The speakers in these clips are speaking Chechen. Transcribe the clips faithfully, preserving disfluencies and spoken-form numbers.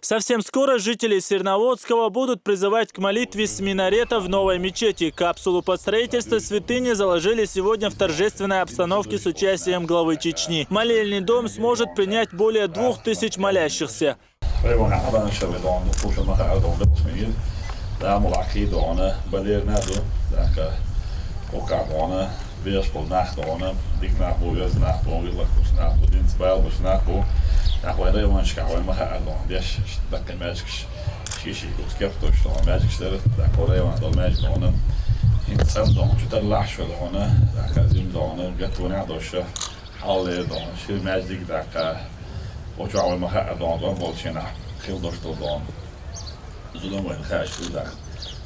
Совсем скоро жителей Серноводского будут призывать к молитве с минарета в новой мечети. Капсулу под строительство святыни заложили сегодня в торжественной обстановке с участием главы Чечни. Молельный дом сможет принять более двух тысяч молящихся. Район хьалан шабе дона, пуша маха дона, дос мин. Да, мулаки дона, балер на ду, да, ка, ока дона, веш пол нах дона, дик нах бу, веш нах бу, веш лак буш нах бу, динц бал буш нах бу. Да, хой район шка, хой маха дона, деш, дак мячкш, ши ши куц кеп, то, што мячкш дер, да, хой район дол мячкш дона. Ин цам дона, чутар лаш дона, да, ка зим дона, гатвона доша. Хьалле дона, шир маьждиг даккха, очу гӀой ма хаьа дона, дона болчина, хила дош ду дона. Зулам вайна хаьаш ду даккха.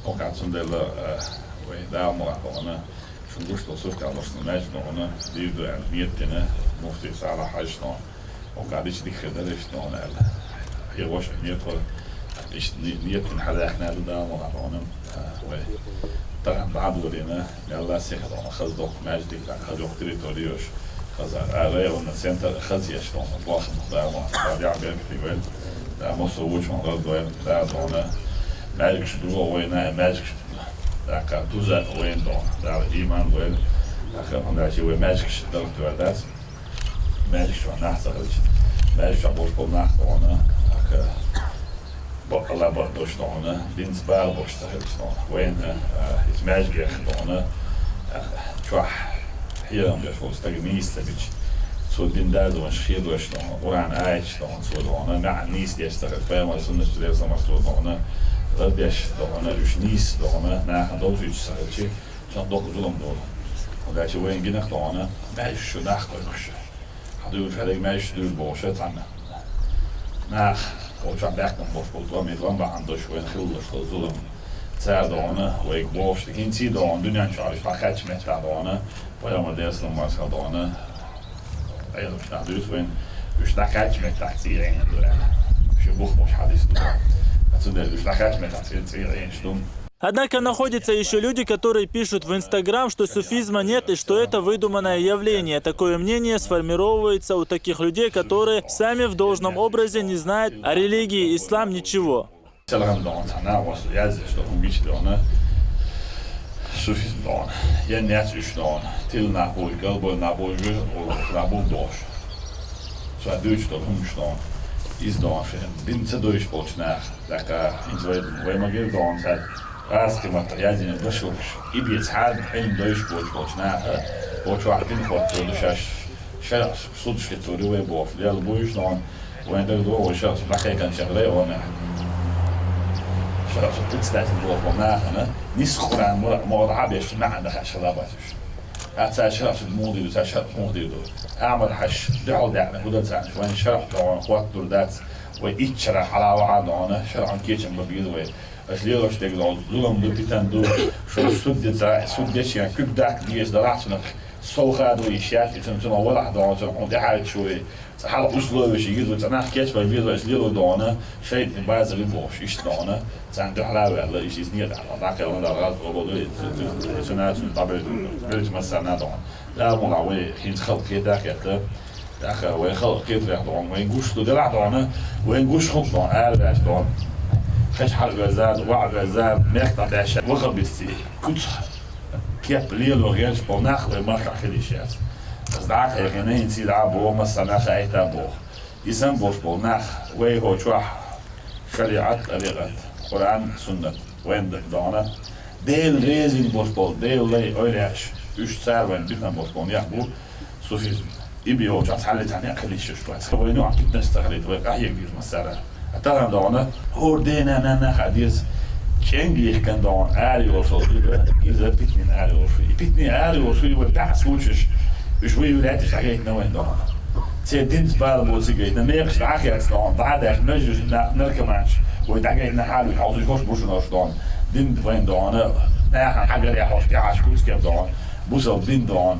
Окхана цундела, э, вай Дала муха дона, шун гуш долу сурталлаш маьждиг дона, дийр ду аьлла, ниет дина, муфти Сала хьажа дона. Окхана дича дика хир дара иштта дона аьлла. Хьегош а ниет вара, иштта ни-, ниет дина хьадаьхна аьлла Дала муха дона, э, вай. Тахана дӀа а долийна, мелла а сиха дона, хаза доккха маьждиг, хаза йоккха территори йолуш, хаза, а, районна центр хаза еш дона, бохам дама, дӀа беркате вайна, да, массо а вочун гӀар дойна, да, дона, маьждигаш дуьхьа вайна, маьждигаш, да, ка, дуза вайна дона, да, иман вайна, да, ка, хӀунда аьлча вай маьждигаш далла тоьар дац, маьждигаш чохь нах ца хилча, маьждигаш чохь болуш болу нах дона, да, ка, бакъалла бакъдолуш дона, динца бала болуш ца хилча дона. Вайна, а, иза маьждигех дона, а, чохь хьехам беш волу стаг нийса ца бича, цо дин дазонаш хедош дона, Къуръан аяташ дона, цо дона, маьӀна нийса деш ца хилча, пайхамар суннаташ дерг самарсло дона, гӀар деш дона, уьш нийса дона, нахана довзуьйтуш ца хилча, цунах доккха зулам долу. ХӀунда аьлча вайна гинах дона, маьждигаш чу нах кхойкхуш. Хьан дуьйцуш хьериг маьждигаш дуьйцуш бохуш цхьанна. Нах, олчохь баьхкина болуш болу тӀом, и тӀом бахьана долуш вайна хилалаш долу зулам. Цара дона, вайга бохуш, хӀинца а дона, дуьнен чохь уьш дӀакхаьчча меттахь дона, пайхамар дерсалан мацах дона, Ӏеламаш нах дуьйцу вайна, уьш дӀакхаьчча меттахь цӀий Ӏийна ду аьлла. Ши бух болуш хьадис ду. Цундела уьш дӀакхаьчча меттахь цӀий, цӀий Ӏийна ду. Однако находятся ещё люди, которые пишут в Инстаграм, что суфизма нет и что это выдуманное явление. Такое мнение сформировывается у таких людей, которые сами в должном образе не знают о религии ислам ничего. Селхана дона цхьа накъост язъеш долу хӀума гича дона, суфизм дона, я нец уьш дона, тилла нах бу, галбой нах бу, жоьжахатин гӀуллакхаш нах бу бохуш. Цо дуьйцуш долу хӀуманаш дона, иза дона шайн дин ца дойуш болчу наха. ТӀаккха хӀинца вай, вай ма-гира дона цара гӀазкхи маттахь яздина башургаш, и бен цхьа а Ӏилма дойуш боцуш болчу наха, бочохь дин хӀоттор ду шаьш, шаьш судаш хӀиттор ю вай бохуш, лелла буьйш дона, вайн дагадогӀу вай шаьш дӀакхайкхинчех районехь. Шаьш председатель боху нахана, нисса Къуръан мура а могӀа дӀа а беш, цу маьӀна дахьаш хила бац уьш. Ткъа цара шаьш муха дийр ду, цара шаьш муха дийр ду. Амр хьаш дуьхьал даьхна хӀун дар царна, вайн шаьш догӀун хӀоттор дац, вай иччара хьала вахьа дона, шаьш кечам бан беза вай. Аша лелош дерг долу зулам ду, питан ду, шу суд де ца, суд дечу куьг даккха деза далахь цунах, сов хадо йиш яц, и цунах, цунах валахь дона, цунах хьуна тӀаьхьарчу вай, цкъа хьалха условиеш йигиза, цкъа нах кечбан веза, аша лело дона, шайтан база ви бохуш, иштта дона, царна дуьхьал а ваьлла, иша иза некъахь, дӀакхелхина дара гӀазот къобалдо, и цу, и цу нацунна дӀабевлла, беллачу массарна а дона. Дала мукъ лахь вай хӀинца халкъ кхета а кхетта, тӀаккха вай халкъ кхетарехь дона, вайн гуш ду делахь дона, вайн гуш хӀума дона, ара ваьлча дона. Хеша хьала оьзза, ваӀа оьзза, мехкан баьшша вахабистий, куьцах кеп лело гӀерташ болу нах вай махкахь хила йиш яц. Аса дӀа а кхайкхина, хӀинца дӀа а боху, массарна а хаийта а боху. И санна болуш болу нах, вай хӀокху чохь шариӀат, тӀарикъат, Къуръан, суннат, вайн дагадогӀна, Дела резина болуш болу, Делан лай, ойла еш, уьш цара вайн битина болуш болу некъ бу суфизм. И бен йолчохь цхьалле цхьа некъ хила йиш йолуш бац. Вайн юкъахь питанаш ца хилийта, вай къахьега деза массара. Ткъа тахана догӀна, хӀора дена-нанна хаа деза, чӀенга йихкина догӀна, ара йолуш волу зуда, иза питанийн ара йолуш ву. И питанийн ара йолуш ву, вай баьхьа случаеш, уьш вуй вуьлаьтта дӀагайтина вайн догӀна. Церан динца бала боций гайтина, мекхаш дӀа а хецна догӀна, дӀа а даьхна, межуьжна нах, наркоманаш, вай дӀагайтина хьалуьйту, хьовсуш хӀорш бу шуна хӀорш догӀна. Дин вайн догӀна, нахана хьагарехь хӀорш тӀехьаш куц кеп догӀна, бусалба дин догӀна.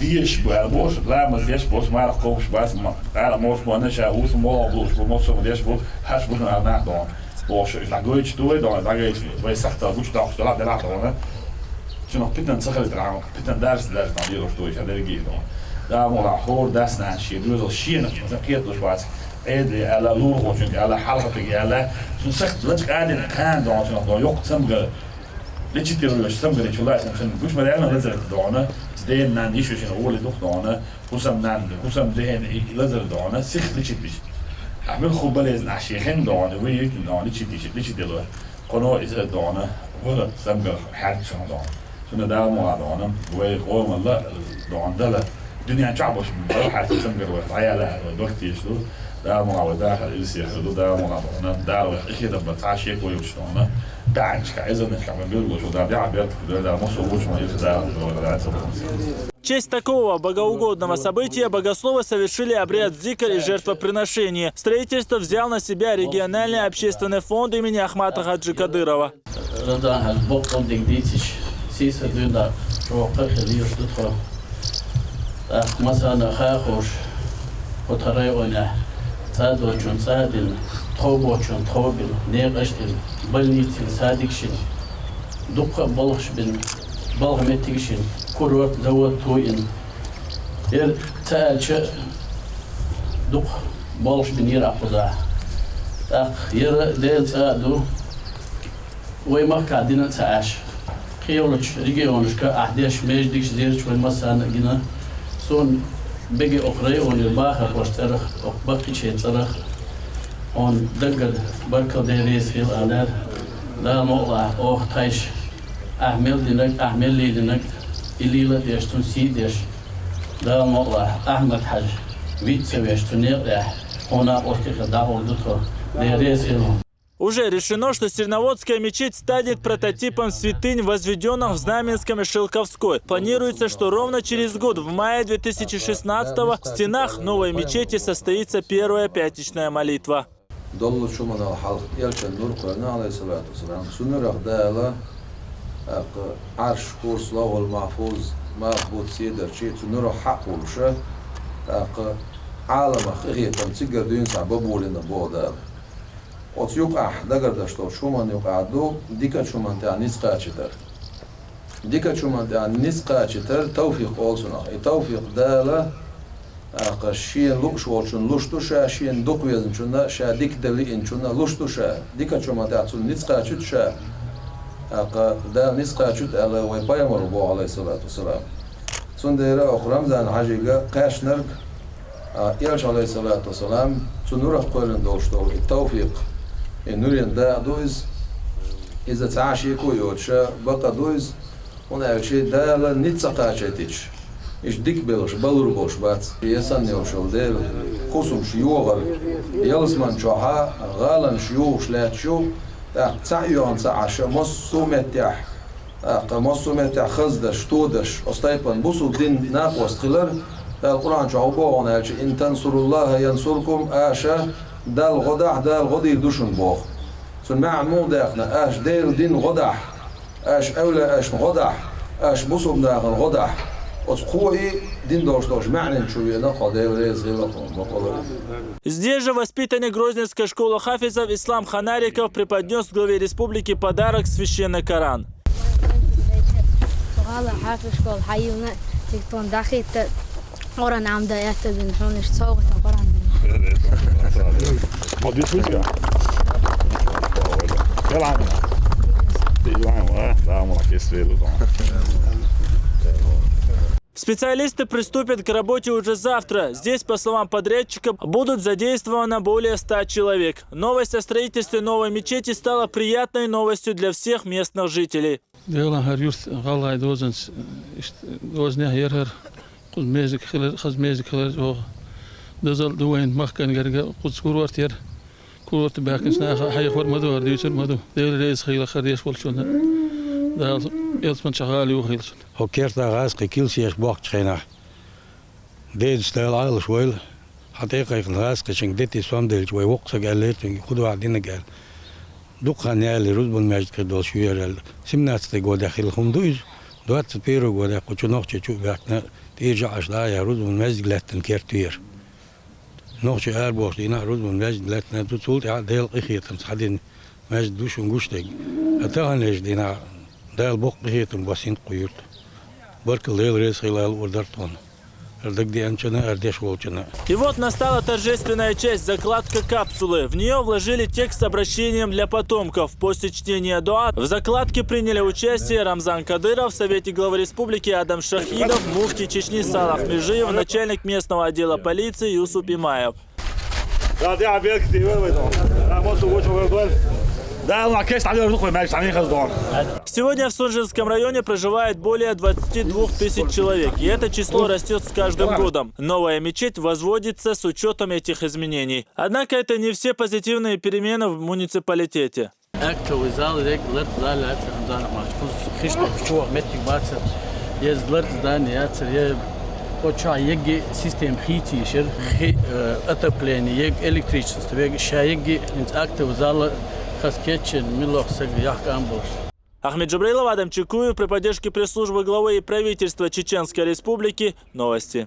Дезаш бу аьлла бохуш, ламаз деш бохуш, марха кхобуш бац, ма-, ара молуш бу, анаша вуш, молха булуш бу, мосума деш бу, хьаш бу шуна ара нах догӀна. Бохуш, уьш дӀагойтуш ду вай догӀна, дӀагойтуш, вай сахтал гучудоккхуш делахь, делахь догӀна. Цунах питана ца хилийтархьама, питана даржа, даржа дӀа лелош ду, иша дерриге а догӀна. Дала мукъ лахь, хӀора дас-нанас шен доьзал шена кхеталуш вац. Ӏедале аьлла, лулахочуьнга аьлла, хьалхарчунга аьлла, цунна сахт лачкъадина кхана догӀу, цунах догӀу йоккха цамгар лечить йош цамгарчу лаьцна цунна гуш ма даьлла лазар догӀу, ден-нанна йиш йолчун гӀоле дукха догӀу, хӀусамнанна, хӀусамден и лазар догӀу, сиха лечить беш. Ахьа муьлхха болезнь ахь шен хенна догӀу, вуй йитина догӀу, лечить йиш, лечить дело. Кхуно иза догӀу, вара цамгар хьаьрча догӀу. Цунна Дала мукъ лахь догӀу, вай къомалла догӀу дала. Дуьнен чохь болуш бара хьаьрча цамгар вай дӀаяла, вай дог тешаш ду. Дала мукъ лахь вай дахар ирсе хир ду, Дала мукъ лахь догӀу. Дала вай къинхетам бан цхьа шеко йолуш догӀу. ДӀаанчка, Ӏезанашка ма билгало, шу Дала дегӀ беркат дойла, Дала массо а вочу ма ирса Дала догӀу. В честь такого богоугодного события богословы совершили обряд зикр и жертвоприношение. Строительство взял на себя региональный общественный фонд имени Ахмата Хаджи Кадырова. Рамзан-Хьаьжа, боккъал дика дийцича, сийсара дуьйна чӀогӀа кхы а хилийла ду тхо. ТӀаккха массарна а хаьа хууш, кху тхан районехь цӀа доцучунна цӀа а дина, тхов боцучунна тхов а бина, некъаш а дина, больницина, садикаш йина, дуккха а балхаш бина, балха меттигаш йина, курорт, завод тоина. ХӀара ца аьлча а дукха болуш бинера кхузахь. ТӀаккха хӀара Делан цӀа а ду, вай махкахь дина а ца Ӏаш. Кхийолчу регионашка ахь деш междигаш, зераш вай массарна а гина. Суна беге окху районера бахархошна цӀарах, окху баккхийчеран цӀарах хьуна даггара баркалла, Дела реза хуьлда аьлла. Дала мукъ лахь, оха тхайша ахь мел динарг, ахь мел лелийнарг, и лела а деш, цунна сий а деш, Дала мукъ лахь, Ахьмад-Хьаьжа виц ца веш цу некъа тӀехь, хьуна а оцу тӀехь дӀагӀур ду тхо. Дела реза хуьлда. Уже решено, что Серноводская мечеть станет прототипом святынь, возведённых в Знаменском и Шелковской. Планируется, что ровно через год, в мае две тысячи шестнадцатого, в стенах новой мечети состоится первая пятничная молитва. Доллучу хӀуманал хьалха элчан нур кхоьллина, Ӏалайхиссалату вассалам. Цу нурах Дала, тӀаккха Ӏарш, курс, лавхӀул-махьфуз, малхбуц, седарчий, цу нурах хьакхуллуша, тӀаккха Ӏаламах къинхетам цигара дуьйна схьа бан болийна боху Дала. Оцу юкъахь дагардеш долчу хӀуманна юкъахь ду дикачу хӀуманна тӀехь ницкъ кхачийтар. Дикачу хӀуманна тӀехь ницкъ кхачийтар тавфикъ олу цунах. И тавфикъ Дала, тӀаккха, шена лууш волчунна луш ду ша, шена дукха везначунна, ша дика дан лиъначунна луш ду ша. Дикачу хӀуманна тӀехь цунна ницкъ кхачуьйту ша. ТӀаккха Дала ницкъ кхачуьйту аьлла вай пайхамаро боху, Ӏалайхиссалату вассалам. Цундела оха Рамзан-Хьаьжига кхаьчнарг, а, элча, Ӏалайхиссалату вассалам, цу нурах кхоьллина долуш долу и тавфикъ, и нурийн дакъа ду иза. Иза цхьа а шеко а йоцуша, бакъ а ду иза, хӀунда аьлча Дала ницкъ ца кхачийтича, иштта дика белхаш балур болуш бац. Я санна йолуш йолу Дела, кхусамаш йогӀар, ялсаман чохьа гӀаланаш юхуш лаьтташ ю, тӀаккха цхьаъ йоьгӀна ца Ӏаш, массо а меттехь, тӀаккха массо а меттехь хаздаш, тодаш, оцу тайпана бусулба дин накъост хилар. Дала Къуръан чохь боху аьлча: «Ин тансуруллаха янсуркум», аша Далла гӀо дахь, Дала гӀо дийр ду шуна боху. Цуьнан маьӀна муха даьккхина: аша Делан дин гӀо дахь, аша эвлаяашна гӀо дахь, аша бусулба нахана гӀо дахь. Оцу кхо и дин долуш долуш маьӀнин чу веана кхо, Дела реза хила кхо, бакъала. Здесь же воспитанник Грозненской школы хафизов Ислам Ханариков преподнёс главе республики подарок — священный Коран. Гала хафиз школа хьайилна, тиктон дахита, Къуръан Ӏамда яттабин, хьунаш цогӀа Къуръан. Специалисты приступят к работе уже завтра. Здесь, по словам подрядчика, будут задействовано более ста человек. Новость о строительстве новой мечети стала приятной новостью для всех местных жителей. Делан хӀара юрт гӀалгӀай дозанца, иштта, дозанехь яра хӀара. Кхуза мезиг хилар, хаза мезиг хилар оха. Дозалла ду вайн махкан гарга, кхуза курорт яра. Курорт баьхкинчу наха хьехор ма ду, хӀара дуьйцур ма ду. Дела реза хила хӀара деш волчунна. Дала ялсаман чохь гӀала юхийла цунна. Хьо керта гӀазкхи килсеш бохкучу хенахь, Дедас Дала Ӏалаш войла, хьан тӀе а кхайкхина гӀазкхичуьнга дети сом делча, вай воккха сага аьллера цуьнга, хӀун ду ахь динарг аьлла. Дукха хан яьлла, рузбан маьждиг хир долуш ю яра аьлла. Семнадцатый годехь хилла хӀума ду иза, двадцать первый годехь кху чу нохчий чу а баьхкина, тӀера жаӀаш дӀа а яьхна, рузбан маьждиг лаьттина керт ю яра. Нохчий арабохуш дийнахь а рузбан маьждиг лаьттина ду, цул тӀаьхьа Делан къинхетамца хьадина маьждиг ду шуна гуш дерг. Ткъа таханлерчу дийнахь Дала боккха къинхетам боссийна кху юрта. Баркалла, Дела реза хила ала луур дара тхуна. Дык дианчыны, ардеш волчыны. И вот настала торжественная часть — закладка капсулы. В нее вложили текст с обращением для потомков. После чтения дуа в закладке приняли участие Рамзан Кадыров, советник главы республики Адам Шахидов, муфти Чечни Салах Межиев, начальник местного отдела полиции Юсуп Имаев. Сегодня в Сунжинском районе проживает более двадцати двух тысяч человек, и это число растет с каждым годом. Новая мечеть возводится с учетом этих изменений. Однако это не все позитивные перемены в муниципалитете. Актовый зал, ларц зал яцар Рамзан Ахматович. Христос чух меттиг бацар. Ез ларц здание яцар, е оча еги систем хийци шер, хи, э, отопление, ег электричество, ег ша еги инц актовый зал хас кетчен милох саг яхк амбулш. Ахмед Джабраилов, Адам Чекуев при поддержке пресс-службы главы и правительства Чеченской Республики. Новости.